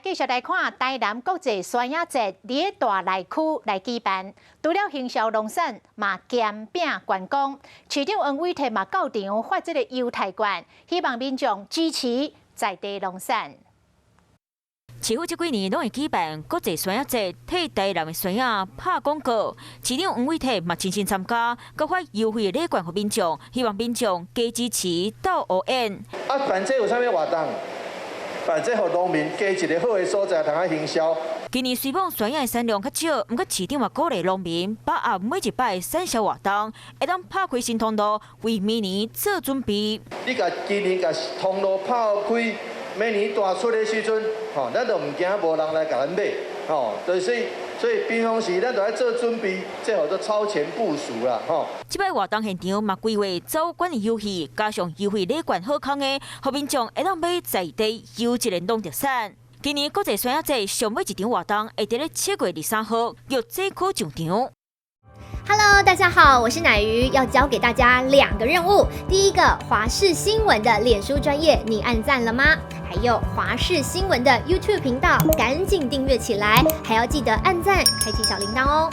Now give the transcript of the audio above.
繼續來看台南國際萱仔節，佇大內區來舉辦，除了行銷農產，嘛兼併觀光。市長黃偉哲嘛到場發這個優待券，希望民眾支持在地農產。市府這幾年攏會舉辦國際萱仔節，替台南的萱仔拍廣告。市長黃偉哲嘛親身參加，閣發優惠的禮券予民眾，希望民眾加支持鬥烏煙。啊，辦這有啥物活動？辦這予農民加一个好的所在，通來行銷。今年雖講萱仔的產量較少，毋過市長嘛鼓勵農民把握每一擺產銷活動，會當拍開新通路，為明年做準備。你共今年共通路拍開，明年大出的時陣，吼，咱就毋驚無人來共咱買，吼，就是所以平常時咱就愛做準備，這號做超前部署啦，吼。這擺活動現場嘛規劃走館的遊戲，加上優惠禮券好康的，予民眾會當買在地優質的農特產。今年國際萱仔節上尾一場活動會佇咧7月23號玉井區上場。 Hello，大家好，我是乃瑜，要交給大家兩個任務。第一個，華視新聞的臉書專頁，你按讚了嗎？還有華視新聞的 YouTube 頻道，趕緊訂閱起來，還要記得按讚，開啟小鈴鐺哦。